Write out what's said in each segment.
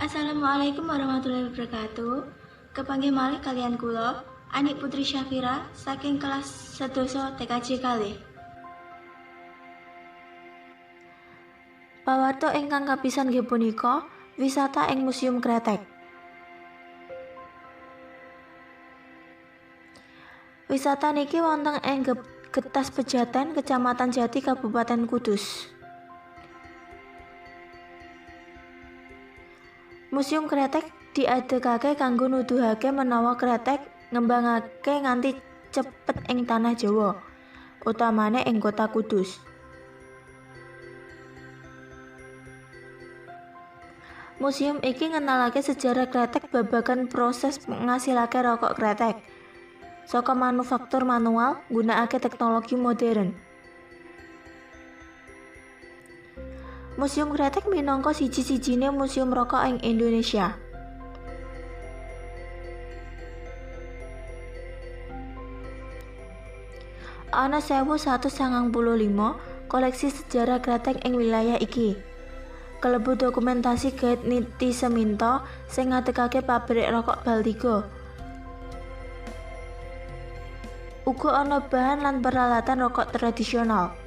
Assalamualaikum warahmatullahi wabarakatuh. Kepanggih malih kaliyan kula, Anik Putri Syafira saking kelas 11 TKJ kalih. Pawarta ingkang kapisan nggih punika wisata ing Museum Kretek. Wisata niki wonten ing Getas Pejaten, Kecamatan Jati, Kabupaten Kudus. Museum Kretek diadegake kanggo nuduhake menawa kretek ngembangake nganti cepet ing tanah Jawa, utamane ing kota Kudus. Museum iki ngenalake sejarah kretek babagan proses ngasilake rokok kretek saka manufaktur manual nggunakake teknologi modern. Museum Kretek minangka siji-sijine museum rokok ing Indonesia. Ana 1195 koleksi sejarah kretek ing wilayah iki. Kelebu dokumentasi guide Nitiseminto sing ngadegake pabrik rokok Baltigo. Uga ana bahan lan peralatan rokok tradisional.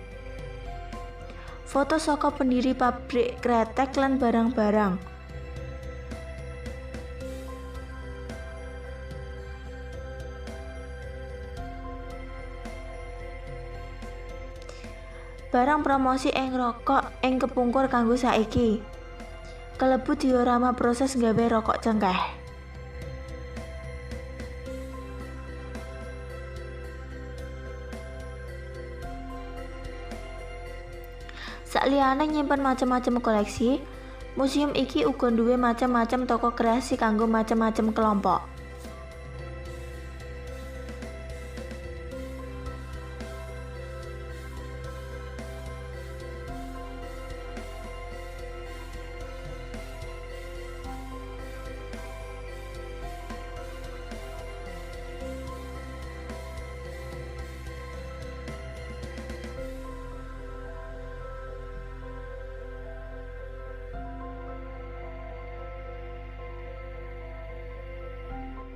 Foto saka pendiri pabrik kretek lan barang-barang. Barang promosi ing rokok ing kepungkur kanggo saiki. Kelebu diorama proses nggawe rokok cengkeh. Sakliyane nyimpen macem-macem koleksi, museum iki uga duwe macem-macem toko kreasi kanggo macem-macem kelompok.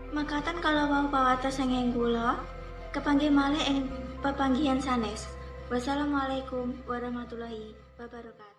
Makaten kala wau pawartos saking kula, kepanggih malih ing pepanggihan sanes. Wassalamualaikum warahmatullahi wabarakatuh.